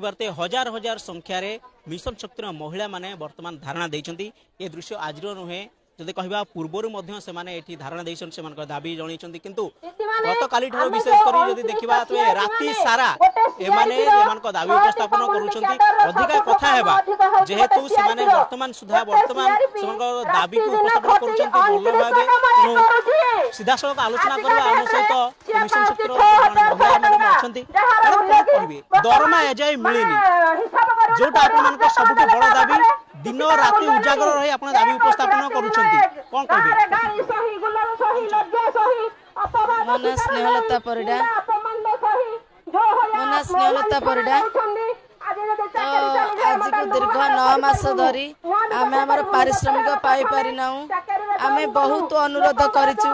ପରିବର୍ତ୍ତେ ହଜାର ହଜାର ସଂଖ୍ୟାରେ ମିଶନ ଶକ୍ତିର ମହିଳାମାନେ ବର୍ତ୍ତମାନ ଧାରଣା ଦେଇଛନ୍ତି। ଏ ଦୃଶ୍ୟ ଆଜିର ନୁହେଁ, ଯଦି କହିବା ପୂର୍ବରୁ ମଧ୍ୟ ସେମାନେ ଏଠି ଧାରଣା ଦେଇଛନ୍ତି, ସେମାନଙ୍କର ଦାବି ଜଣାଇଛନ୍ତି। କିନ୍ତୁ ଗତକାଲି ଠାରୁ ବିଶେଷ କରି ଯଦି ଦେଖିବା, ତେବେ ରାତି ସାରା ଏମାନେ ଏମାନଙ୍କ ଦାବି ଉପସ୍ଥାପନ କରୁଛନ୍ତି। ଅଧିକା କଥା ହେବା, ଯେହେତୁ ସେମାନେ ବର୍ତ୍ତମାନ ସୁଦ୍ଧା ବର୍ତ୍ତମାନ ସେମାନଙ୍କର ଦାବିକୁ ଉପସ୍ଥାପନ କରୁଛନ୍ତି ଭଲ ଭାବେ, ତେଣୁ ସିଧାସଳଖ ଆଲୋଚନା କରିବା। ଆମ ସହିତ ମିଶନ ଶକ୍ତିର ଜଣେ ମହିଳା ମ୍ୟାଡାମ ଅଛନ୍ତି। ମ୍ୟାଡାମ, କଣ କହିବେ? ଦରମା ଏଯାଏ ମିଳିନି, ଯୋଉଟା ଆପଣମାନଙ୍କ ସବୁଠୁ ବଡ ଦାବି। ଦିନ ରାତି ଉଜାଗର ରହି ଆପଣ ଦାବି ଉପସ୍ଥାପନ କରୁଛନ୍ତି, କଣ କହିବେ? ମୋ ନାଁ ସ୍ନେହଲତା ପରିଡ଼ା। ମୋ ନାଁ ସ୍ନେହଲତା ପରିଡ଼ା। ତ ଆଜିକୁ ଦୀର୍ଘ 9 ମାସ ଧରି ଆମେ ଆମର ପାରିଶ୍ରମିକ ପାଇପାରିନାହୁଁ। ଆମେ ବହୁତ ଅନୁରୋଧ କରିଛୁ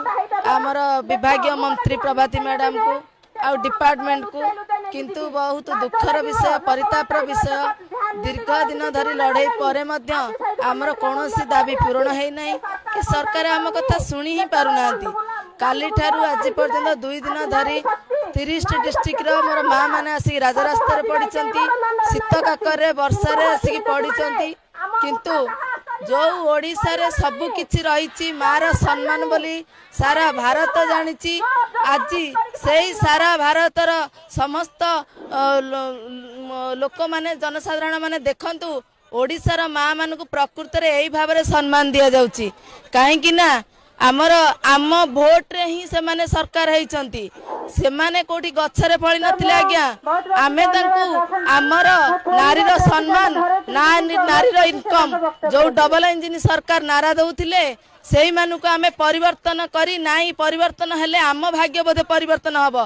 ଆମର ବିଭାଗୀୟ ମନ୍ତ୍ରୀ ପ୍ରଭାତୀ ମ୍ୟାଡାମକୁ ଆଉ ଡିପାର୍ଟମେଣ୍ଟକୁ, କିନ୍ତୁ ବହୁତ ଦୁଃଖର ବିଷୟ, ପରିତାପର ବିଷୟ, ଦୀର୍ଘ ଦିନ ଧରି ଲଢ଼େଇ ପରେ ମଧ୍ୟ ଆମର କୌଣସି ଦାବି ପୂରଣ ହେଇନାହିଁ କି ସରକାର ଆମ କଥା ଶୁଣି ହିଁ ପାରୁନାହାନ୍ତି। କାଲିଠାରୁ ଆଜି ପର୍ଯ୍ୟନ୍ତ 2 ଦିନ ଧରି 30ଟି ଡିଷ୍ଟ୍ରିକ୍ଟର ମୋର ମା ମାନେ ଆସିକି ରାଜରାସ୍ତାରେ ପଡ଼ିଛନ୍ତି, ଶୀତ କାକରରେ ବର୍ଷାରେ ଆସିକି ପଡ଼ିଛନ୍ତି। କିନ୍ତୁ ଯୋଉ ଓଡ଼ିଶାରେ ସବୁ କିଛି ରହିଛି, ମାର ସମ୍ମାନ ବୋଲି ସାରା ଭାରତ ଜାଣିଛି, ଆଜି ସେଇ ସାରା ଭାରତର ସମସ୍ତ ଲୋକମାନେ, ଜନସାଧାରଣ ମାନେ ଦେଖନ୍ତୁ, ଓଡ଼ିଶାର ମା ମାନଙ୍କୁ ପ୍ରକୃତରେ ଏଇ ଭାବରେ ସମ୍ମାନ ଦିଆଯାଉଛି। କାହିଁକି ନା ଆମର ଆମ ଭୋଟରେ ହିଁ ସେମାନେ ସରକାର ହେଇଛନ୍ତି। ସେମାନେ କୋଉଠି ଗଛରେ ଫଳି ନଥିଲେ ଆଜ୍ଞା। ଆମେ ତାଙ୍କୁ ଆମର ନାରୀର ସମ୍ମାନ, ନାରୀର ଇନକମ୍, ଯୋଉ ଡବଲ ଇଞ୍ଜିନ ସରକାର ନାରା ଦଉଥିଲେ, ସେଇମାନଙ୍କୁ ଆମେ ପରିବର୍ତ୍ତନ କରି ନାଇଁ, ପରିବର୍ତ୍ତନ ହେଲେ ଆମ ଭାଗ୍ୟ ବୋଧେ ପରିବର୍ତ୍ତନ ହବ,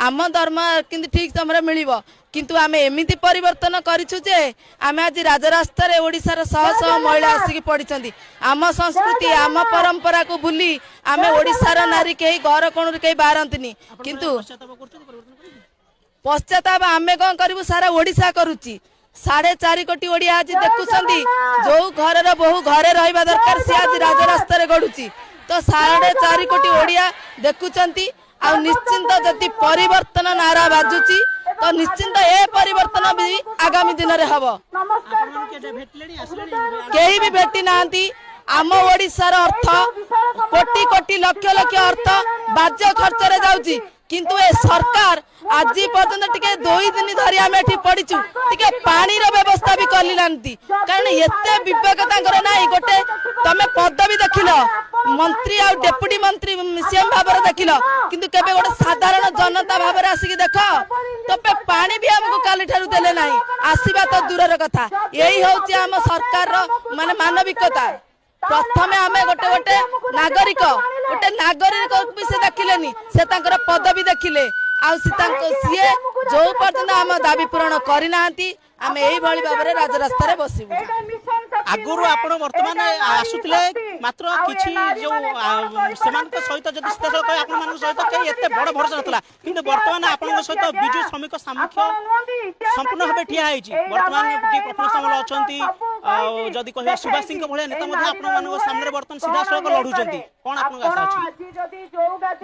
ଆମ ଦରମା କିନ୍ତୁ ଠିକ ସମୟରେ ମିଳିବ। କିନ୍ତୁ ଆମେ ଏମିତି ପରିବର୍ତ୍ତନ କରିଛୁ ଯେ ଆମେ ଆଜି ରାଜରାସ୍ତାରେ ଓଡ଼ିଶାର ଶହ ଶହ ମହିଳା ଆସିକି ପଡ଼ିଛନ୍ତି। ଆମ ସଂସ୍କୃତି, ଆମ ପରମ୍ପରାକୁ ଭୁଲି ଆମେ ଓଡ଼ିଶାର ନାରୀ କେହି ଘର କୋଣରୁ କେହି ବାହାରନ୍ତିନି। କିନ୍ତୁ ପଶ୍ଚାତାପ ଆମେ କଣ କରିବୁ? ସାରା ଓଡ଼ିଶା କରୁଛି। 4.5 କୋଟି ଓଡ଼ିଆ ଆଜି ଦେଖୁଛନ୍ତି, ଯୋଉ ଘରର ବୋହୂ ଘରେ ରହିବା ଦରକାର ସିଏ ଆଜି ରାଜରାସ୍ତାରେ ଗଡୁଛି। ତ 4.5 କୋଟି ଓଡ଼ିଆ ଦେଖୁଛନ୍ତି, ଆଉ ନିଶ୍ଚିନ୍ତ ଯଦି ପରିବର୍ତ୍ତନ ନାରା ବାଜୁଛି ତ ନିଶ୍ଚିନ୍ତ ଏ ପରିବର୍ତ୍ତନ ବି ଆଗାମୀ ଦିନରେ ହବ। କେହି ବି ଭେଟି ନାହାନ୍ତି। ଆମ ଓଡ଼ିଶାର ଅର୍ଥ କୋଟି କୋଟି ଲକ୍ଷ ଲକ୍ଷ ଅର୍ଥ ବାଜ୍ୟ ଖର୍ଚ୍ଚରେ ଯାଉଛି, କିନ୍ତୁ ଏ ସରକାର ଆଜି ପର୍ଯ୍ୟନ୍ତ ଟିକେ 2 ଦିନ ଧରି ଆମେ ଏଠି ପଡ଼ିଛୁ, ଟିକେ ପାଣିର ବ୍ୟବସ୍ଥା ବି କରିନାହାନ୍ତି। କାରଣ ଏତେ ବିବେକ ତାଙ୍କର ନାହିଁ। ଗୋଟେ ତମେ ପଦବୀ ଦେଖିଲ, ମନ୍ତ୍ରୀ ଆଉ ଡେପୁଟି ମନ୍ତ୍ରୀ ସିଏମ ଭାବରେ ଦେଖିଲ, କିନ୍ତୁ କେବେ ଗୋଟେ ସାଧାରଣ ଜନତା ଭାବରେ ଆସିକି ଦେଖ। ତମେ ପାଣି ବି ଆମକୁ କାଲିଠାରୁ ଦେଲେ ନାହିଁ, ଆସିବା ତ ଦୂରର କଥା। ଏଇ ହଉଛି ଆମ ସରକାରର ମାନେ ମାନବିକତା। ପ୍ରଥମେ ଆମେ ଗୋଟେ ଗୋଟେ ନାଗରିକ, ଗୋଟେ ନାଗରିକ ବି ସେ ଦେଖିଲେନି, ସେ ତାଙ୍କର ପଦବୀ ଦେଖିଲେ। ଆଉ ସେ ତାଙ୍କ ସିଏ ଯୋଉ ପର୍ଯ୍ୟନ୍ତ ଆମ ଦାବି ପୂରଣ କରିନାହାନ୍ତି, ଆମେ ଏଇଭଳି ଭାବରେ ରାଜରାସ୍ତାରେ ବସିବୁ। ଆଗରୁ ଆପଣ ବର୍ତ୍ତମାନ ଆସୁଥିଲେ, ମାତ୍ର କିଛି ଯୋଉ ସେମାନଙ୍କ ସହିତ ଯଦି ସିଧାସଳଖ ଆପଣମାନଙ୍କ ସହିତ କେହି ଏତେ ବଡ ଭରସା ନଥିଲା, କିନ୍ତୁ ବର୍ତ୍ତମାନ ଆପଣଙ୍କ ସହିତ ବିଜୁ ଶ୍ରମିକ ସାମୁଖ୍ୟ ସମ୍ପୂର୍ଣ୍ଣ ଭାବେ ଠିଆ ହେଇଛି। ବର୍ତ୍ତମାନ ପ୍ରଫୁଲ୍ଲ ସାମଲ ଅଛନ୍ତି, ଆଉ ଯଦି କହିବା ସୁଭାଷ ସିଂଙ୍କ ଭଳିଆ ନେତା ମଧ୍ୟ ଆପଣମାନଙ୍କ ସାମ୍ନାରେ ବର୍ତ୍ତମାନ ସିଧାସଳଖ ଲଢୁଛନ୍ତି। କଣ ଆପଣଙ୍କ ଆଶା ଅଛି?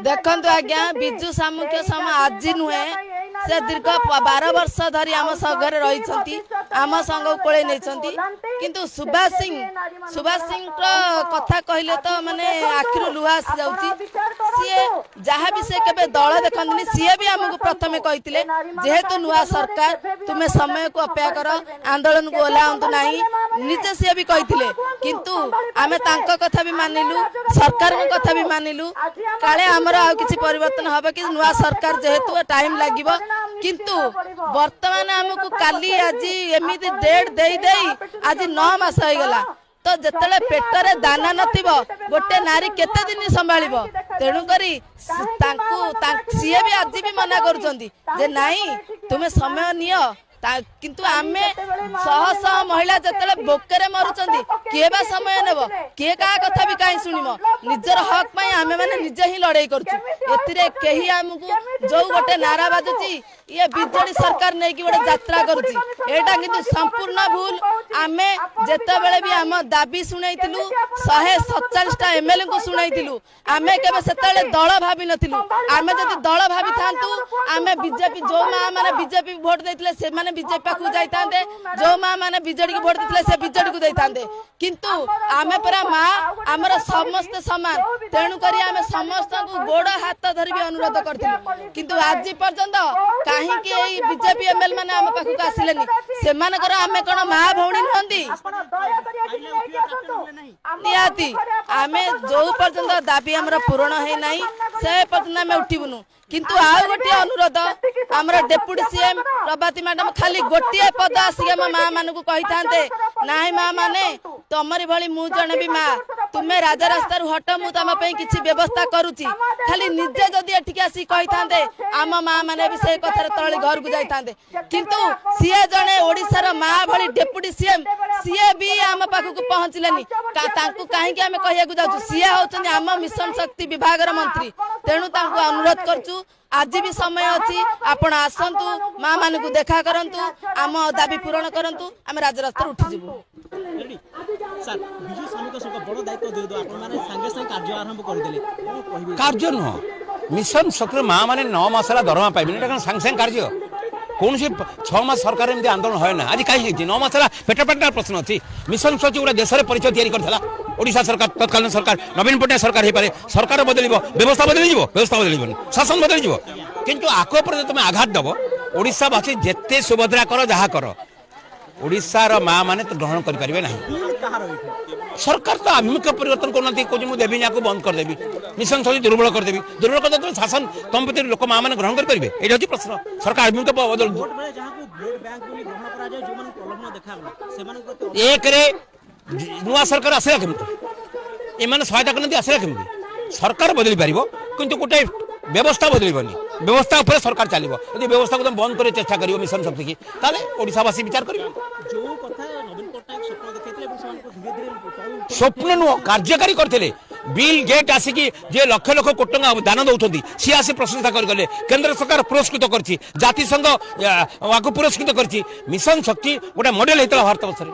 ଦେଖନ୍ତୁ ଆଜ୍ଞା, ବିଜୁ ସାମୁଖ୍ୟ ସମ ଆଜି ନୁହେଁ, ସେ ଦୀର୍ଘ 12 ବର୍ଷ ଧରି ଆମ ସଂଘରେ ରହିଛନ୍ତି, ଆମ ସଂଘକୁ କୋଳେଇ ନେଇଛନ୍ତି। କିନ୍ତୁ ସୁଭାଷ ସିଂ, ସୁଭାଷ ସିଂଙ୍କ କଥା କହିଲେ ତ ମାନେ ଆଖିରୁ ଲୁହ ଆସିଯାଉଛି। ସିଏ ଯାହା ବି ସେ କେବେ ଦଳ ଦେଖନ୍ତିନି। ସିଏ ବି ଆମକୁ ପ୍ରଥମେ କହିଥିଲେ, ଯେହେତୁ ନୂଆ ସରକାର, ତୁମେ ସମୟକୁ ଅପେକ୍ଷା କର, ଆନ୍ଦୋଳନକୁ ଓହ୍ଲାଅନ୍ତୁ ନାହିଁ। ନିଜେ ସିଏ ବି କହିଥିଲେ, କିନ୍ତୁ ଆମେ ତାଙ୍କ କଥା ବି ମାନିଲୁ, ସରକାରଙ୍କ କଥା ବି ମାନିଲୁ, କାଳେ ଆମର ଆଉ କିଛି ପରିବର୍ତ୍ତନ ହବ କି, ନୂଆ ସରକାର ଯେହେତୁ ଟାଇମ ଲାଗିବ। କିନ୍ତୁ ବର୍ତ୍ତମାନ ଆମକୁ କାଲି ଆଜି ଏମିତି ଡେଟ୍ ଦେଇ ଦେଇ ଆଜି 9 ମାସ ହେଇଗଲା। ତ ଯେତେବେଳେ ପେଟରେ ଦାନା ନଥିବ, ଗୋଟେ ନାରୀ କେତେ ଦିନ ସମ୍ଭାଳିବ? ତେଣୁକରି ତାଙ୍କୁ ସିଏ ବି ଆଜି ବି ମନା କରୁଛନ୍ତି ଯେ ନାଇଁ, ତୁମେ ସମୟ ନିଅ। କିନ୍ତୁ ଆମେ ଶହ ଶହ ମହିଳା ଯେତେବେଳେ ଭୋକରେ ମରୁଛନ୍ତି, କିଏ ବା ସମୟ ନେବ? କିଏ କାହା କଥା ବି କାହିଁ ଶୁଣିବ? ନିଜର ହକ୍ ପାଇଁ ଆମେ ମାନେ ନିଜେ ହିଁ ଲଢେଇ କରୁଛୁ। ଏଥିରେ କେହି ଆମକୁ ଯୋଉ ଗୋଟେ ନାରା ବାଜୁଛି, ଇଏ ବିଜେଡି ସରକାର ନେଇକି ଗୋଟେ ଯାତ୍ରା କରୁଛି, ଏଇଟା କିନ୍ତୁ ସମ୍ପୂର୍ଣ୍ଣ ଭୁଲ। ଆମେ ଯେତେବେଳେ ବି ଆମ ଦାବି ଶୁଣେଇଥିଲୁ, 147ଟା ଏମଏଲଏଙ୍କୁ ଶୁଣେଇଥିଲୁ, ଆମେ କେବେ ସେତେବେଳେ ଦଳ ଭାବିନଥିଲୁ। ଆମେ ଯଦି ଦଳ ଭାବିଥାନ୍ତୁ, ଆମେ ବିଜେପି, ଯୋଉ ମା ମାନେ ବିଜେପି ଭୋଟ ଦେଇଥିଲେ ସେମାନେ ବିଜେପି ପାଖକୁ ଯାଇଥାନ୍ତେ, ଯୋଉ ମା ମାନେ ବିଜେଡିକୁ ଭୋଟ ଦେଇଥିଲେ ସେ ବିଜେଡିକୁ ଦେଇଥାନ୍ତେ। କିନ୍ତୁ ଆମେ ପରା ମା, ଆମର ସମସ୍ତେ ସମାନ। ତେଣୁକରି ଆମେ ସମସ୍ତଙ୍କୁ ଗୋଡ ହାତ ଧରି ବି ଅନୁରୋଧ କରିଥିଲୁ, କିନ୍ତୁ ଆଜି ପର୍ଯ୍ୟନ୍ତ କାହିଁକି ଏଇ ବିଜେପି ଏମଏଲଏ ମାନେ ଆମ ପାଖକୁ ଆସିଲେନି? ସେମାନଙ୍କର ଆମେ କଣ ମା ଭଉଣୀ ନୁହନ୍ତି? ନିହାତି ଆମେ ଯୋଉ ପର୍ଯ୍ୟନ୍ତ ଦାବି ଆମର ପୂରଣ ହେଇନାହିଁ ସେ ପର୍ଯ୍ୟନ୍ତ ଆମେ ଉଠିବୁନୁ। କିନ୍ତୁ ଆଉ ଗୋଟିଏ ଅନୁରୋଧ, ଆମର ଡେପୁଟି ସିଏମ ପ୍ରଭାତୀ ମ୍ୟାଡାମ ଖାଲି ଗୋଟିଏ ପଦ ଆସିକି ଆମ ମା ମାନଙ୍କୁ କହିଥାନ୍ତେ, ନାଇଁ ମା ମାନେ, ତମରି ଭଳି ମୁଁ ଜଣେ ବି ମା, ତୁମେ ରାଜରାସ୍ତାରୁ ହଟ, ମୁଁ ତମ ପାଇଁ କିଛି ବ୍ୟବସ୍ଥା କରୁଛି। ଖାଲି ନିଜେ ଯଦି ଏଠିକି ଆସିକି କହିଥାନ୍ତେ, ଆମ ମା ମାନେ ବି ସେ କଥାରେ ତଳି ଘରକୁ ଯାଇଥାନ୍ତେ। କିନ୍ତୁ ସିଏ ଜଣେ ଓଡିଶାର ମା ଭଳି ଡେପୁଟି ସିଏମ, ସିଏ ବି ଆମ ପାଖକୁ ପହଞ୍ଚିଲେନି। ତାଙ୍କୁ କାହିଁକି ଆମେ କହିବାକୁ ଯାଉଛୁ? ସିଏ ହଉଛନ୍ତି ଆମ ମିଶନ ଶକ୍ତି ବିଭାଗର ମନ୍ତ୍ରୀ। ତେଣୁ ତାଙ୍କୁ ଅନୁରୋଧ କରୁଛୁ, ଆଜି ବି ସମୟ ଅଛି, ଆପଣ ଆସନ୍ତୁ, ମା ମାନଙ୍କୁ ଦେଖା କରନ୍ତୁ, ଆମ ଦାବି ପୂରଣ କରନ୍ତୁ, ଆମେ ରାଜରାସ୍ତାରୁ ଉଠିଯିବୁ। ରେଡି ସାର୍, ବିଜୁ ଶ୍ରମିକ ସଂଘ ବଡ଼ ଦାୟିତ୍ୱ ଦିଅନ୍ତୁ, ଆପଣମାନେ ସାଙ୍ଗେ ସାଙ୍ଗେ କାର୍ଯ୍ୟ ଆରମ୍ଭ କରିଦେଲେ, କଣ କହିବେ? କାର୍ଯ୍ୟ ନୁହଁ, ମିଶନ ଶକ୍ତିର ମା ମାନେ 9 ମାସ ହେଲା ଦରମା ପାଇବେନି, ଏଇଟା କ'ଣ ସାଙ୍ଗେ ସାଙ୍ଗେ କାର୍ଯ୍ୟ? କୌଣସି 6 ମାସ ସରକାର ଏମିତି ଆନ୍ଦୋଳନ ହୁଏ ନା। ଆଜି କାହିଁ ହେଇଛି? 9 ମାସ ହେଲା ପେଟ ପାଟଣାର ପ୍ରଶ୍ନ ଅଛି। ମିଶନ ଶକ୍ତି ଗୋଟେ ଦେଶରେ ପରିଚୟ ତିଆରି କରିଥିଲା ଓଡ଼ିଶା ସରକାର, ତତ୍କାଳୀନ ସରକାର, ନବୀନ ପଟ୍ଟନାୟକ ସରକାର ହେଇପାରେ। ସରକାର ବଦଳିବ, ବ୍ୟବସ୍ଥା ବଦଳିଯିବ? ବ୍ୟବସ୍ଥା ବଦଳିବନି, ଶାସନ ବଦଳିଯିବ। କିନ୍ତୁ ଆକ ଉପରେ ଯଦି ତୁମେ ଆଘାତ ଦେବ, ଓଡ଼ିଶାବାସୀ ଯେତେ ସୁଭଦ୍ରା କର ଯାହା କର, ଓଡ଼ିଶାର ମା ମାନେ ତ ଗ୍ରହଣ କରିପାରିବେ ନାହିଁ। ଭୁଲ କାହାର ଏଇଠି? ସରକାର ତ ଆଭିମୁଖ୍ୟ ପରିବର୍ତ୍ତନ କରୁନାହାନ୍ତି। କହୁଛି ମୁଁ ଦେବିନି, ଆକୁ ବନ୍ଦ କରିଦେବି, ମିଶନ ଶକ୍ତି ଦୁର୍ବଳ କରିଦେବି। ଦୁର୍ବଳ କରିଦେଲେ ତୁମେ ଶାସନ ତମ ପ୍ରତି ଲୋକ ମା ମାନେ ଗ୍ରହଣ କରିପାରିବେ? ଏଇଟା ହେଉଛି ପ୍ରଶ୍ନ। ସରକାର ଆଭିମୁଖ୍ୟ ବଦଳନ୍ତୁ। ଭୋଟ ବେଳେ ଯାହାକୁ ଭୋଟ ବ୍ୟାଙ୍କ ବୋଲି ଗ୍ରହଣ କରାଯାଏ, ଯୋଉମାନଙ୍କୁ ପ୍ରଲୋଭନ ଦେଖାଗଲା, ସେମାନଙ୍କ ପ୍ରତି ଏକରେ ନୂଆ ସରକାର ଆସିଲା କେମିତି? ଏମାନେ ସହାୟତା କରିନାହାନ୍ତି, ଆସିଲା କେମିତି? ସରକାର ବଦଳି ପାରିବ, କିନ୍ତୁ ଗୋଟେ ବ୍ୟବସ୍ଥା ବଦଳିବନି। ବ୍ୟବସ୍ଥା ଉପରେ ସରକାର ଚାଲିବ। ଯଦି ବ୍ୟବସ୍ଥାକୁ ତମେ ବନ୍ଦ କରିବାକୁ ଚେଷ୍ଟା କରିବ ମିଶନ ଶକ୍ତିକି, ତାହେଲେ ଓଡ଼ିଶାବାସୀ ବିଚାର କରିବେ। ଯୋଉ କଥା ନବୀନ ପଟ୍ଟନାୟକ ସ୍ୱପ୍ନ ଦେଖାଇଥିଲେ ଏବଂ ସେମାନଙ୍କୁ ଧୀରେ ଧୀରେ ତଳୁ ଉପରକୁ ସ୍ୱପ୍ନ ନୁହଁ, କାର୍ଯ୍ୟକାରୀ କରିଥିଲେ। ବିଲ୍ ଗେଟ୍ ଆସିକି ଯିଏ ଲକ୍ଷ ଲକ୍ଷ କୋଟି ଟଙ୍କା ଦାନ ଦେଉଛନ୍ତି, ସିଏ ଆସି ପ୍ରଶଂସା କରିଗଲେ। କେନ୍ଦ୍ର ସରକାର ପୁରସ୍କୃତ କରିଛି, ଜାତିସଂଘ ଆକୁ ପୁରସ୍କୃତ କରିଛି। ମିଶନ ଶକ୍ତି ଗୋଟେ ମଡେଲ ହେଇଥିଲା ଭାରତ ବର୍ଷରେ।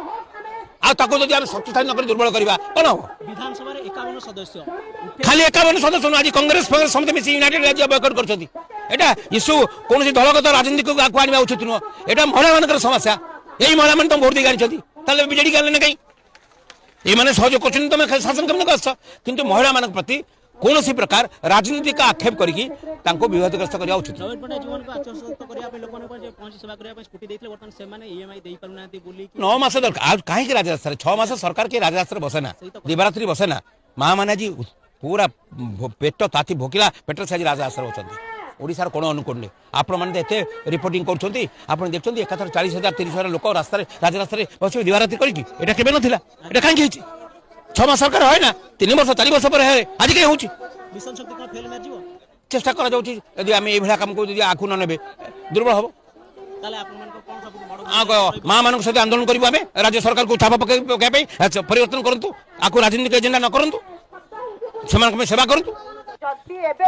ଆଉ ତାକୁ ଯଦି ଆମେ ଶକ୍ତିଶାଳୀ ନ କରି ଦୁର୍ବଳ କରିବା, କ'ଣ ହବ? ବିଧାନସଭାରେ 51 ସଦସ୍ୟ ଉଠେ। ଖାଲି 51 ସଦସ୍ୟ ନୁହଁ, ଆଜି କଂଗ୍ରେସ ଫଂଗ୍ରେସ ସମସ୍ତେ ମିଶି ୟୁନାଇଟେଡ୍ ରାଜ୍ୟ ବୟକଟ କରିଛନ୍ତି। ଏଇଟା ଇସ୍ୟୁ କୌଣସି ଦଳଗତ ରାଜନୀତିକୁ ଆଗକୁ ଆଣିବା ଉଚିତ ନୁହଁ। ଏଇଟା ମହିଳାମାନଙ୍କର ସମସ୍ୟା। ଏଇ ମହିଳାମାନେ ତମ ଭୋଟ ଦେଇକି ଆଣିଛନ୍ତି, ତାହେଲେ ବିଜେଡି ଆଣିଲେ ନା କାହିଁ? ଏମାନେ ସହଯୋଗ କରୁଛନ୍ତି, ତମେ ଶାସନ କେମିତି ଆସୁଛ? କିନ୍ତୁ ମହିଳାମାନଙ୍କ ପ୍ରତି କୌଣସି ପ୍ରକାର ରାଜନୀତିକ ଆକ୍ଷେପ କରିକି ତାଙ୍କୁ ବିବାଦଗ୍ରସ୍ତ କରିବା ଉଚିତ ନୁହଁ। ନବୀନ ପଟ୍ଟନାୟକ ଜୀବନକୁ ଆତ୍ମସମର୍ପଣ କରିବା ପାଇଁ ଲୋକମାନଙ୍କୁ ଯେ ପହଞ୍ଚି ସେବା କରିବା ପାଇଁ ସ୍କୁଟି ଦେଇଥିଲେ, ବର୍ତ୍ତମାନ ସେମାନେ ଇଏମଆଇ ଦେଇପାରୁନାହାନ୍ତି ବୋଲି କି 9 ମାସ ଦରକାର। ଆଉ କାହିଁକି ରାଜରାସ୍ତାରେ 6 ମାସ? ସରକାର କିଏ ରାଜରାସ୍ତାରେ ବସେ ନା, ଦିବାରାତ୍ରି ବସେ ନା। ମା ମାନେ ଆଜି ପୁରା ପେଟ ତାତି ଭୋକିଲା ପେଟରେ ସେ ଆଜି ରାଜରାସ୍ତାରେ ବସନ୍ତି ଓଡ଼ିଶାର କୋଣ ଅନୁକୋଣରେ। ଆପଣମାନେ ତ ଏତେ ରିପୋର୍ଟିଂ କରୁଛନ୍ତି, ଆପଣ ଦେଖୁଛନ୍ତି, ଏକାଥରେ 40,000 30,000 ଲୋକ ରାସ୍ତାରେ ରାଜରାସ୍ତାରେ ବସିବେ ଦିବାରାତ୍ରି କରିକି। ଏଇଟା କେବେ ନଥିଲା, ଏଇଟା କାହିଁକି ହେଇଛି? 6 ମାସ ସରକାର হয় ନା, 3 ବର୍ଷ 4 ବର୍ଷ ପରେ ହୁଏ, ଆଜି କାହିଁ ହେଉଛି? ମିଶନ ଶକ୍ତି କଣ ଫେଲ ମାରିଯିବ? ଚେଷ୍ଟା କରାଯାଉଛି। ଯଦି ଆମେ ଏଇଭଳିଆ କାମକୁ ଯଦି ଆଗକୁ ନ ନେବେ, ଦୁର୍ବଳ ହବ। ତାହେଲେ ଆପଣମାନଙ୍କ କଣ ସବୁଠୁ ବଡ ଆଉ ମା ମାନଙ୍କ ସହିତ ଆନ୍ଦୋଳନ କରିବୁ ଆମେ, ରାଜ୍ୟ ସରକାରକୁ ଚାପ ପକାଇବା ପାଇଁ। ଆଚ୍ଛା, ପରିବର୍ତ୍ତନ କରନ୍ତୁ, ଆକୁ ରାଜନୀତିକ ଏଜେଣ୍ଡା ନ କରନ୍ତୁ, ସେମାନଙ୍କ ପାଇଁ ସେବା କରନ୍ତୁ।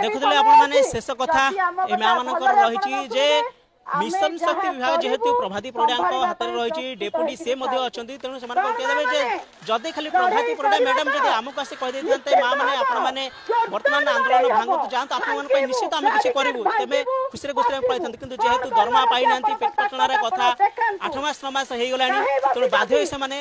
ଦେଖୁଥିଲେ ଆପଣମାନେ, ଶେଷ କଥା ଏ ମା ମାନଙ୍କର ରହିଛି ଯେ ମିଶନ ଶକ୍ତି ବିଭାଗ ଯେହେତୁ ପ୍ରଭାତୀ ପରିଡ଼ାଙ୍କ ହାତରେ ରହିଛି, ଡେପୁଟି ସେ ମଧ୍ୟ ଅଛନ୍ତି, ତେଣୁ ସେମାନେ କହିଦେବେ ଯେ ଯଦି ଖାଲି ପ୍ରଭାତୀ ପରିଡ଼ା ମ୍ୟାଡାମ ଯଦି ଆମକୁ ଆସି କହିଦେଇଥାନ୍ତେ, ମା ମାନେ ଆପଣମାନେ ବର୍ତ୍ତମାନ ଆନ୍ଦୋଳନ ଭାଙ୍ଗନ୍ତୁ, ଯାଆନ୍ତୁ, ଆପଣମାନଙ୍କ ପାଇଁ ନିଶ୍ଚିତ ଆମେ କିଛି କରିବୁ, ତେବେ ଖୁସିରେ ଖୁସିରେ ଆମେ ପଳାଇଥାନ୍ତୁ। କିନ୍ତୁ ଯେହେତୁ ଦରମା ପାଇନାହାନ୍ତି, ପେଟ ପାଟଣାର କଥା, 8 ମାସ 9 ମାସ ହେଇଗଲାଣି, ତେଣୁ ବାଧ୍ୟ ହୋଇ ସେମାନେ